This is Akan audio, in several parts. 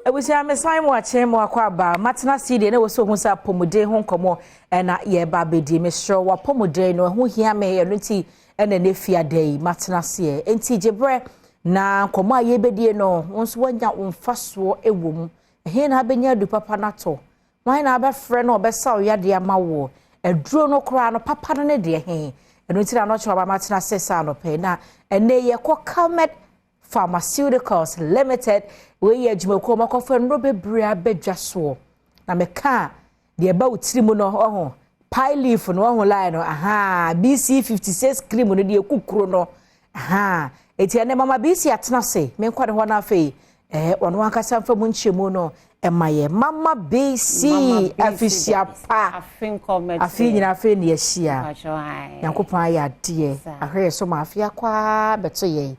Abusua, mesan mu akyɛn mu akɔ aba matena ase deɛ na wɔ sɛ ohun sɛ apɔmuden ho nkɔmɔ ɛna yɛba abɛdi. Mesrɛ, wɔ apɔmuden no ɛho hia me, ɛno nti ɛna ne fi ada yi matena aseɛ. Nti gye na nkɔmɔ a yɛbɛdie no, wɔn nso wɔanya wɔn mfasoɔ ɛwɔ mu. Ɛhe na abɛnya adu papa no atɔ? Wɔn na abɛfrɛ no ɔbɛsa ɔyadeɛ ama wɔ aduro no koraa no papa no ne deɛ he? Ɛno nti na anɔkyerɛ ɔba matena ase saa anɔpɛ na ɛnɛ yɛkɔ Calmed Pharmaceuticals Limited. Wei yɛ adwumakuo ɔmo akɔfo nnuro bebree abɛdwa soɔ, na meka deɛ ɛba wo tiri mu no, ɔho pie leaf no, ɔho line no, aha BC 56 cream no deɛ kukuro no aha. Eti ɛnɛ Mama BC atena ase, menkɔ ne hɔ no. Afei ɔno ankasa mfa mu nkyɛmu no ɛma yɛ. Mama BC, afisia pa, afe nyina afei ne yɛahyia. Nyankopɔn ayɛ adeɛ ahwɛ yɛ so ma afe akɔ bɛto yɛn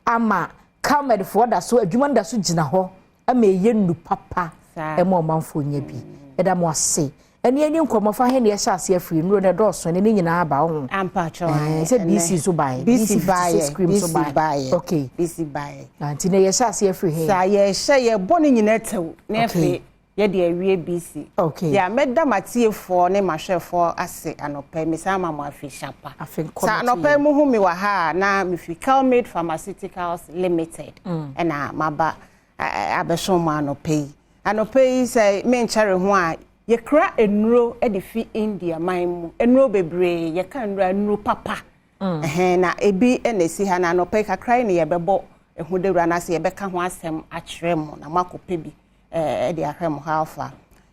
ama Calmedfoɔ da so adwuma no da so gyina hɔ ama ɛyɛ nnu papa ɛma ɔmanfoɔ nya bi. Ɛda mo ase. Ɛne ani nkɔmmɔ fa he ne yɛhyɛ ase afiri nnuro no ɛdɔɔso ne ne nyinaa aba wo ho sɛ BC so baeɛ, BC 56 cream so baeɛ. Okay. BC baeɛ. Nti na yɛhyɛ ase afiri he? Saa, yɛhyɛ yɛbɔ ne nyinaa tɛw na afei yɛde awie BC. Deɛ mɛda matiefoɔ ne mahwɛfoɔ ase anɔpɛ, mesan ma mo afihyia pa. Sa anɔpɛ mu hu mi wɔ ha a, na mefi Calmade Pharmaceuticals Limited ɛna maba abɛso mo anɔpɛ yi. Anɔpɛ yi sɛ menkyɛre ho a, yɛkura nnuro de fi India man mu, nnuro bebree. Yɛka nnuro a, nnuro papa ɛhɛn na ebi na esi ha. Na anɔpɛ yi kakra yi na yɛbɛbɔ ɛho dawuro anaasɛ yɛbɛka ho asɛm akyerɛ mo na moakɔpɛ bi ɛde ahwɛ mo ha afa.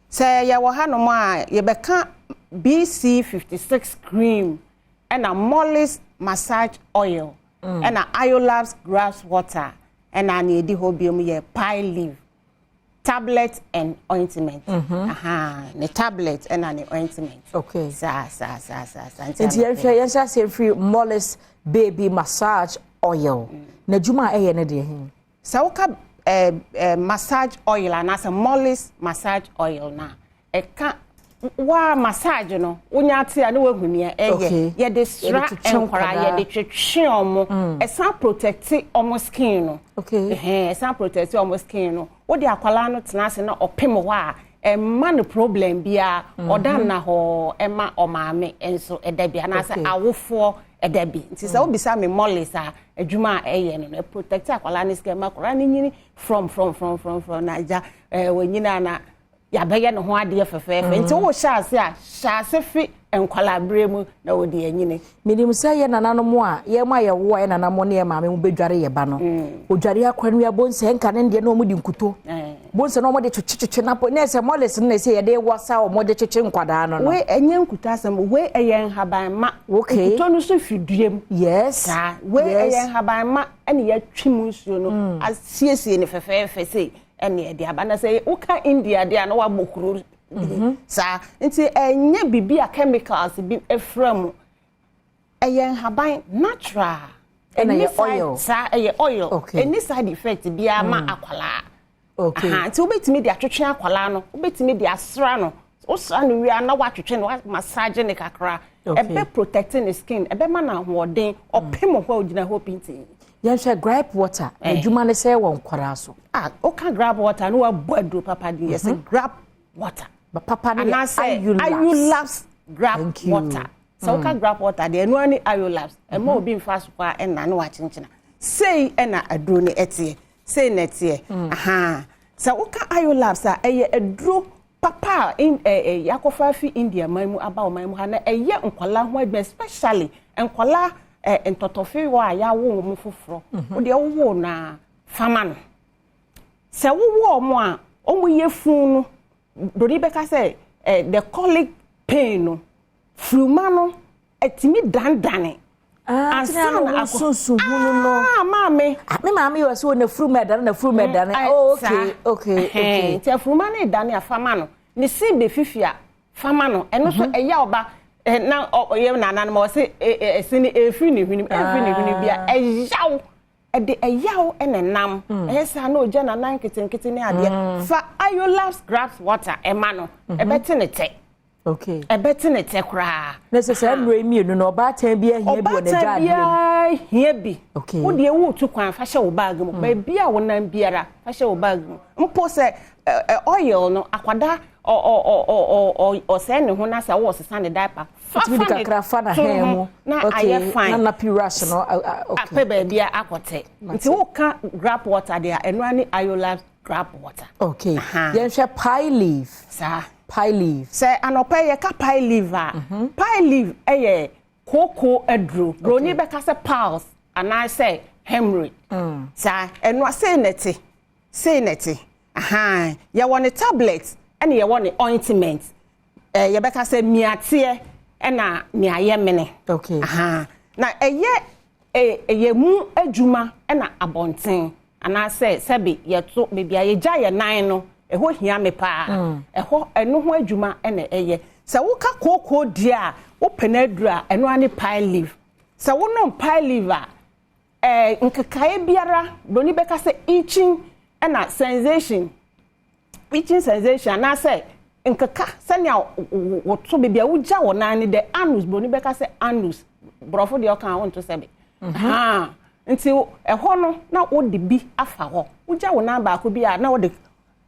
Sɛ yɛwɔ hanom a, yɛbɛka BC 56 cream ɛna Mollis massage oil ɛna Iolabs grass water, ɛna nea edi hɔ biom yɛ pie leaf tablet and ointment. Aha, ne tablet ɛna ne ointment. Saa saa saa saa saa. Nti yɛhwɛ, yɛnhyɛ aseɛ firi Mollis baby massage oil. Na adwuma a ɛyɛ no deɛ he? Sɛ woka massage oil anaasɛ Mollis massage oil na ɛka waa massage no, wonya ate a ne wahu nea ɛyɛ. Yɛde sra nkwaraa, yɛde twetwe ɔmo, ɛsan protect ɔmo skin no. Ɛhɛn, ɛsan protect ɔmo skin no. Wode akwalaa no tena ase na ɔpem hɔ a, ɛmma no problem biara. Ɔda nna hɔ ɛma ɔmaame nso ɛda bi anaasɛ awofoɔ ɛda bi. Nti sɛ wobisa me Mollis a, adwuma a ɛyɛ no, ɛprotect akwalaa no skin ma akwalaa no nyini from from from from from na agya wɔnyini a na yɛabɛyɛ ne ho adeɛ fɛfɛɛfɛ. Nti wohyɛ ase a, hyɛ ase fi nkwalaa mu na wɔde anyini. Menim sɛ yɛ nananom a yɛma yɛwo a, yɛ nananom ne yɛ maame mu bɛdware yɛ ba no, odware akora no yɛbɔ nsɛ nka ne deɛ na ɔmo de nkuto bonsɛ na ɔmo de twetwetwe na ne sɛ Mollis no na ɛsɛ yɛde wɔ sa ɔmo de twetwe nkwadaa no. Wei ɛnyɛ nkuto asɛm, wei ɛyɛ nhaban ma. Nkuto no so fi dua mu. Saa, wei ɛyɛ nhaban ma ɛna yɛatwi mu nsuo no asiesie ne fɛfɛɛfɛ sei ɛne ɛde aba. Na sɛ woka India deɛ a, na wabɔ kuro saa. Nti ɛnyɛ biribi a chemicals bi efra mu, ɛyɛ nhaban natural. Ɛna ɛyɛ oil. Saa, ɛyɛ oil. Ɛni side effect biara ma akwalaa. Nti wobɛtumi de atwetwe akwalaa no, wobɛtumi de asra no. Wosra no wie a, na woatwetwe no, massage ne kakra. Ɛbɛ protect ne skin, ɛbɛma no ahoɔden. Ɔpem hɔ a, ogyina hɔ pintin. Yɛnhwɛ gripe water. Adwuma ne sɛ wɔ nkwaraa so. Ah, woka gripe water no, wabɔ aduro papa de yɛ sɛ gripe water. Papa no yɛ Anaasɛ Ayulabs gripe water. Sɛ woka gripe water deɛ, ɛno ani Ayulabs ɛma obi nfa so kɔ a, ɛna ne wakyenkyena sei ɛna aduro no ɛteɛ sei na ɛteɛ. Aha, sɛ woka Ayulabs a, ɛyɛ aduro papa a yɛakɔfa afi India man mu aba ɔman mu ha na ɛyɛ nkwalaa ho adwuma, especially nkwalaa ntɔtɔfewa a yɛawo wɔn foforɔ. Wodeɛ wowoo na fama no sɛ wowɔ wɔn a wɔn yɛ fun no doni bɛka sɛ the colic pain no furuma no ɛtumi dandane. Ansa na sunsun hunu no. Ah, maame. Me maame yɛ sɛ na furuma ɛdane na furuma ɛdane. Oh, okay. Nti afuruma no ɛdane a, fama no ne se bɛfifi a, fama no. Ɛno nso ɛyɛ ɔba na ɔyɛ nananom ɔsɛ ɛsi no efiri ne hwenem, efiri ne hwenem bi a, ɛyaw ɛde ɛyaw ɛna nam ɛyɛ saa na ogya nanan nketenkete ne adeɛ. Fa Ayolabs grass water ɛma no, ɛbɛte ne tɛ. Ɛbɛte ne tɛ koraa. Na sɛ nnuro yi mmienu no, ɔbaatan bi ahia bi wɔ n'agya adeɛ mu. nyinaa hia bi. Wo deɛ woretu kwan fa hyɛ wo bag mu. Baabi a wonam biara fa hyɛ wo bag mu. Mpo sɛ oil no akwadaa ɔsɛe ne ho na sɛ wɔresesa ne diaper fa fa ne kakra fa na hair mu na ayɛ fine. Na nappy rash no apɛ baabi a akɔtɛ. Nti woka gripe water deɛ a ɛno ara ne Ayolabs gripe water. Okay. Yɛnhwɛ pie leaf. Saa. Pie leaf. Sɛ anɔpa yɛka pie leaf a, pie leaf yɛ kooko aduro. Broni bɛka sɛ piles anaasɛ hemorrhoid. Saa ɛno a sei na ɛte. Sei na ɛte. Ahaa. Yɛwɔ ne tablet ɛna yɛwɔ ne ointment. Ɛɛ yɛbɛka sɛ miateɛ ɛna miayɛ mene. Okay. Ahaa. Na ɛyɛ ɛyɛ mu adwuma ɛna abɔnten anaasɛ sɛbi yɛto baabi a yɛgya yɛn nan no ɛhɔ hia me paa. Ɛhɔ ɛno ho adwuma ɛna ɛyɛ. Sɛ woka kooko deɛ a wopɛ no aduru a ɛno ara ne pie leaf. Sɛ wonom pie leaf a ɛɛ nkekaeɛ biara broni bɛka sɛ itching ɛna sensation itching sensation anaasɛ nkeka sɛnea woto baabi a wogya wɔ nan no the anus broni bɛka sɛ anus borɔfo deɛ ɔka a wonto sɛbe. Haa nti ɛhɔ no na wode bi afa hɔ wogya wo nan baako bi a na wode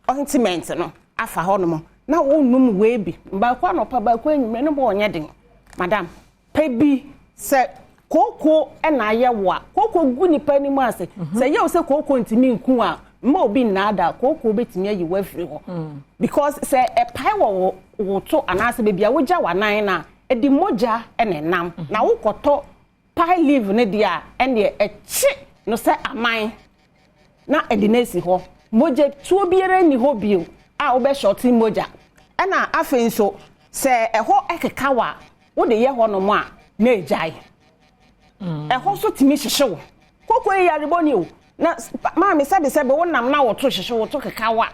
ointment no afa hɔ nom na wonum wei bi baako anɔpa baako anwummerɛ no bɔ ɔnyɛ den madam pɛ bi sɛ kooko ɛna ayɛ wo a kooko gu nipa anim ase sɛ yɛ wo sɛ kooko ntumi nku a mma obi nnaada kooko bɛtumi ayi wo afiri hɔ because sɛ ɛpae wɔ wo wo to anaasɛ baabi a wogya w'anan no a ɛde mogya ɛna ɛnam na wokɔtɔ pie leaf no deɛ a ɛneɛ ɛkye no sɛ aman na ɛde no asi hɔ mogya tuo biara nni hɔ bio a wobɛhyɔte mogya ɛna afei nso sɛ ɛhɔ ɛkeka wɔ a wode yɛ hɔ nom a na ɛgyae ɛhɔ nso tumi hyehye wo koko yi yarebɔ ni o na maame sɛbesɛbe wonam na woto hyehye woto keka wo a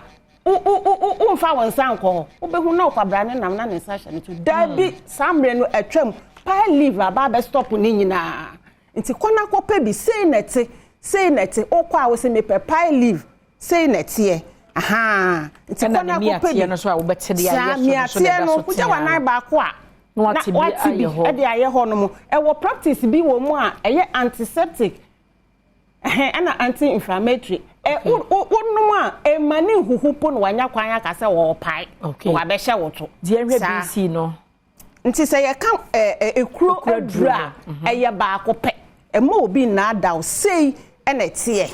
womfa wo nsa nkɔ hɔ wobɛhu na ɔkwabra ne nam na ne nsa hyɛ ne to daabi saa mmerɛ no atwam pie leaf aba abɛstop ne nyinaa nti kɔ na kɔpɛ bi sei na ɛte sei na ɛte wokɔ a wosɛ mepɛ pie leaf sei na ɛteɛ ahaa nti kɔ na kɔpɛ bi no so a wobɛte de saa ayɛ so no so na miateɛ ɛda no so wogya w'anan baako a na wate bi ayɛ hɔ ɛde ayɛ hɔ no mu ɛwɔ properties bi wɔ mu a ɛyɛ antiseptic ɛhɛn ɛna anti-inflammatory ɛ wo wo wonom a ɛma ne nhuhu po na wanya kwan aka sɛ wɔɔpae na wabɛhyɛ wo to deɛ nhwɛ Saa. BC no Nti sɛ yɛka ɛ ɛ ekuro Ekuro aduro a ɛyɛ baako pɛ ɛma obi nnaadaw sei ɛna ɛteɛ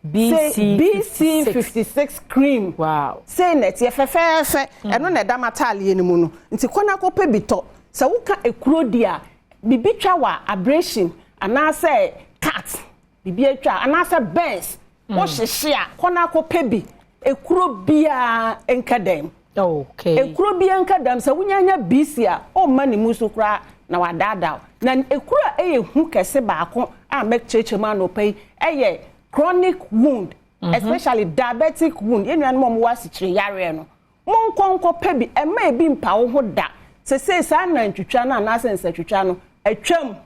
BC BC 56 cream. Wow. Sei na ɛteɛ fɛfɛɛfɛ ɛno na ɛda m'ataaleɛ no mu no nti kɔ na kɔpɛ bi tɔ sɛ woka ekuro di a bibi twa wɔ abrasion anaasɛ cut bibi atwa anaasɛ burns wohyehye a kɔ na kɔpɛ bi ekuro biara nka dɛm. Ekuro biara nka dɛm sɛ wonyanya BC a ɔmma ne mu so koraa na wadaadaa na ekuro a ɛyɛ hu kɛse baako a mɛkyerɛkyerɛ mu anɔpa yi ɛyɛ chronic wound, especially diabetic wound. Yɛn nuanom a wɔwɔ asikyire yareɛ no monkɔ nkɔpɛ bi ɛma ebi mpa wo ho da sese saa nantwitwa no anaasɛ nsatwitwa no atwam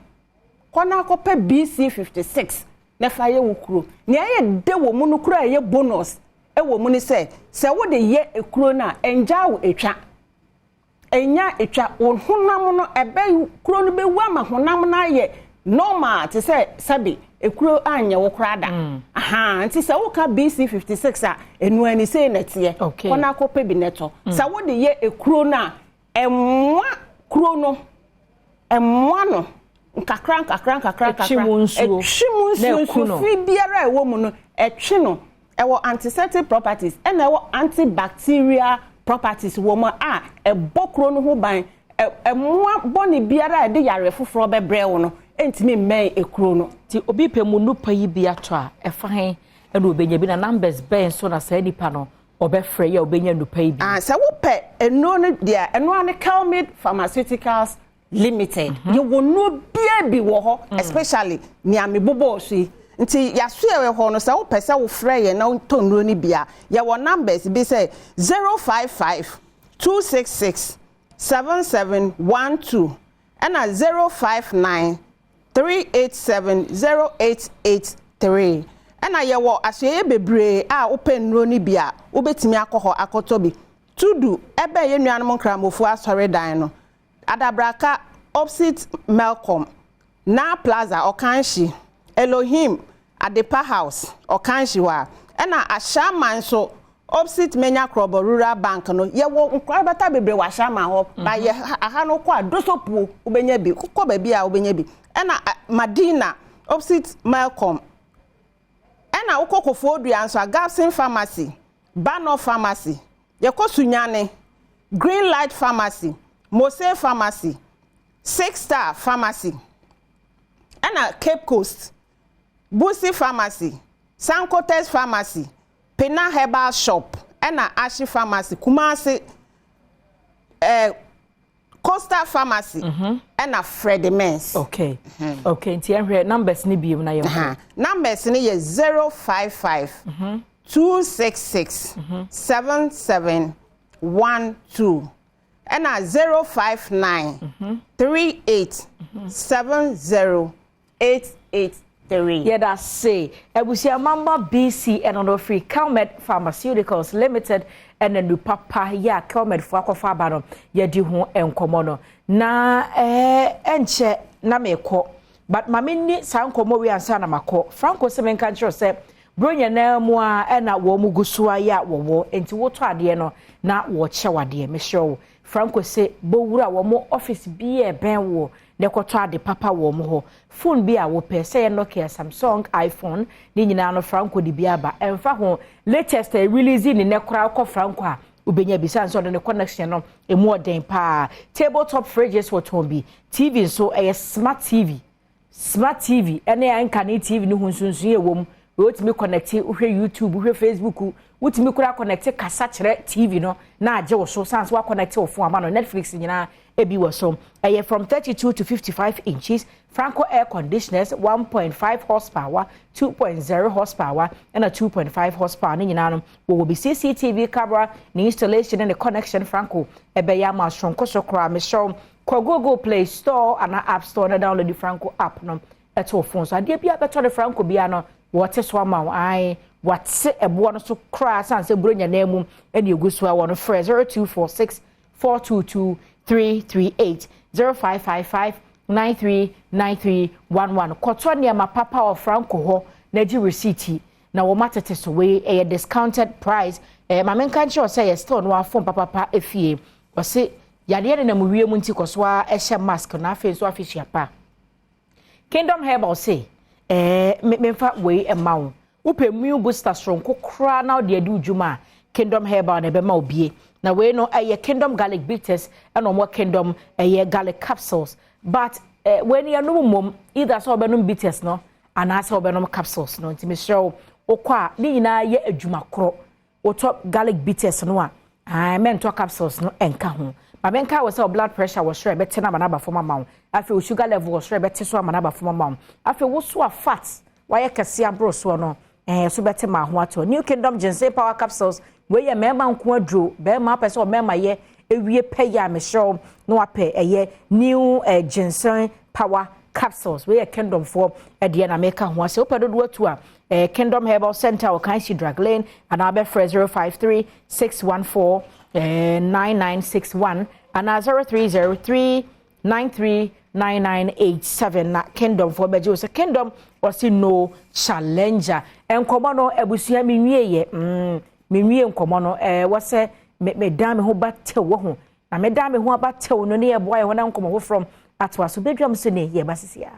kɔ na akɔpɛ BC 56 na fa yɛ wo kuro nea ɛyɛ de wɔ mu no kuro a ɛyɛ bonus ɛwɔ mu ne sɛ sɛ wode yɛ ekuro no a ɛngya wo etwa ɛnya etwa wo honam no ɛbɛ kuro no bɛwu ama honam no ayɛ normal te sɛ sɛbi ekuro anyɛ wo koraa da aha nti sɛ woka BC 56 a enu ani sei na ɛteɛ kɔ na akɔpɛ bi nɛtɔ sɛ wode yɛ ekuro no a ɛmmoa kuro no ɛmmoa no nkakra nkakra nkakra Ɛtwe mu nsuo. Ɛtwe mu Na nsuo ɛku no. nsuo fi biara a ɛwɔ mu no ɛtwe no ɛwɔ antiseptic properties ɛna ɛwɔ antibacterial properties wɔ mu a ɛbɔ kuro no ho ban ɛmmoa bɔne biara a ɛde yare foforɔ bɛbrɛ wo no ɛntumi mmɛn ekuro no. Nti obi pɛ mu nupa yi bi atɔ a ɛfa he ɛna obɛnya bi na numbers bɛn so na saa nipa no ɔbɛfrɛ yi a obɛnya nupa yi bi? Ah, sɛ wopɛ nnuro no deɛ ɛno ara ne Kelmid Pharmaceuticals Limited. Yɛwɔ nnuro biara bi wɔ hɔ especially nea mebobɔɔ so yi nti yɛasoɛ hɔ no sɛ wopɛ sɛ wofrɛ yɛn na wotɔ nnuro no bi a yɛwɔ numbers bi sɛ 055 266 7712 ɛna 059 387 0883 ɛna yɛwɔ asoɛyɛ bebree a wopɛ nnuro no bi a wobɛtumi akɔ hɔ akɔtɔ bi tudu ɛbɛn yɛn nuanom nkramofoɔ asɔredan no Adabraka opposite Melcom na Plaza Ɔkanhyi. Elohim Adepa House, Ɔkanhyi hɔ a. Ɛna Ashaiman nso, opposite Menya Krobo Rural Bank no. Yɛwɔ nkorabata bebree wɔ Ashaiman hɔ. Ba yɛ aha no kɔ a, Dosopuo wobɛnya bi. Kɔ baabi a wobɛnya bi. Ɛna Madina, opposite Melcom. Ɛna wokɔ Koforidua nso a, Gabson Pharmacy, Bano Pharmacy. Yɛkɔ Sunyane, Green Light Pharmacy, Mose Pharmacy, Six Star Pharmacy. Ɛna Cape Coast, Busi Pharmacy, Sankotes Pharmacy, Pina Herbal Shop, ɛna Ashi Pharmacy, Kumasi, Coastal Pharmacy, ɛna Freddie Mens. Okay, nti yɛhwɛ numbers ne biom na yɛnkɔ. Numbers ne yɛ 055 266 7712, ɛna 059 38 70 883. Yɛda se abusua. Mama BC ɛno no firi Calmed Pharmaceuticals Limited, ɛna nu papa yɛ a Calmed fo akɔfa aba no, yɛdi ho nkɔmmɔ no na ɛnkyɛ na mekɔ, but maame ni saa nkɔmmɔ wei ansa na makɔ. Franco sɛ menka nkyerɛ sɛ bronya nan mu a ɛna wɔn mu gu so ayɛ a wɔwɔ, nti wotɔ adeɛ no na wɔkyɛ wadeɛ. Mehyɛ wo, Franco sɛ bowura wɔn office bi a ɛbɛn wɔ na ɛkɔtɔ ade papa wɔ wɔn hɔ. Phone bi a wopɛ, sɛ yɛ Nokia, Samsung, iPhone ne nyinaa no, Franco de bi aba. Ɛmfa ho latest a release ne nɛ koraa, kɔ Franco a wobɛnya bi, sane sɛ ɔde ne connection no emu ɔden paa. Table top fridges wɔtɔn bi, TV nso ɛyɛ smart TV. Smart TV ɛne nkane TV ne ho nsonson yɛ wɔ mu. Wotumi connect, wohwɛ YouTube, wohwɛ Facebook, wotumi kora connect kasa kyerɛ TV no na agye wo so, san so connect wo phone ama no. Netflix nyinaa ebi wɔ so. Ɛyɛ from 32 to 55 inches. Franco air conditioners, 1.5 horsepower, 2.0 horsepower ɛna 2.5 horsepower ne nyinaa no wɔwɔ bi. CCTV camera ne installation ne connection, Franco ɛbɛyɛ ama soronko so koraa. Mehyɛw, kɔ Google Play Store ana App Store na download Franco app no ɛto phone so. Adeɛ bi a bɛtɔ ne Franco bia no, wɔte so ama wo. Ae, wɔate ɛboɔ no so koraa, san sɛ buro nyanaa mu ɛne egu so a wɔn frɛ 0246 422 338, 0555 939311. Kɔtɔ nneɛma papa wɔ Franco hɔ na gye receipt na wɔn atete so. Wei ɛyɛ discounted price. Maame nka nkyerɛ sɛ yɛ still no afɔm papapa efie. Wɔsi yadeɛ nenam wiem, nti kɔ so a ɛhyɛ mask na afei nso afihyia pa. Kingdom Herbal se memfa wei ɛma wo. Wopɛ immune booster soronko koraa na wode adi dwuma a, Kingdom Herbal na ɛbɛma wo bie. Na wei no ɛyɛ Kingdom Garlic Bitters, ɛna ɔmo Kingdom ɛyɛ garlic capsules, but wei no yɛnom mmom, either sɛ wɔbɛnom bitters no anaasɛ wɔbɛnom capsules no. Nti mesrɛ wo, wokɔ a, ne nyinaa yɛ adwuma korɔ. Wotɔ garlic bitters no a, mɛntɔ capsules no ɛnka ho. Maame nka wɔ sɛ wo blood pressure wɔ soro, ɛbɛte no ama no aba fam ama wo. Afei wo sugar level wɔ soro, ɛbɛte so ama no aba fam ama wo. Afei wo so a fat wayɛ kɛse aboro soɔ no, so bɛte ma ho atɔ. New Kingdom Ginseng Power Capsules, wei yɛ mmarima nko aduro. Bɛrima apɛ sɛ ɔmmarima yɛ ewie pɛ yɛ a, mehyerɛw na wapɛ ɛyɛ New Ginseng Power Capsules. Wei yɛ Kingdom foɔ ɛdeɛ na meka ho asɛ. Wopɛ dodoɔ atu a, Kingdom Herbal Center wɔ Kanshi Drug Lane, anaa bɛfrɛ 053 614 9961 anaa 0303 939987 na Kingdom foɔ bɛgye wo sɛ Kingdom wɔsi no challenger. Nkɔmɔ no, abusua, menwie yɛ menwie nkɔmɔ no. Wɔsɛ medan me ho ba tew wɔ ho na medan me ho aba tew no ne yɛboa yɛ hɔ na nkɔmɔ foforɔ atoa so. Bɛdwam so ne yɛba sisi a.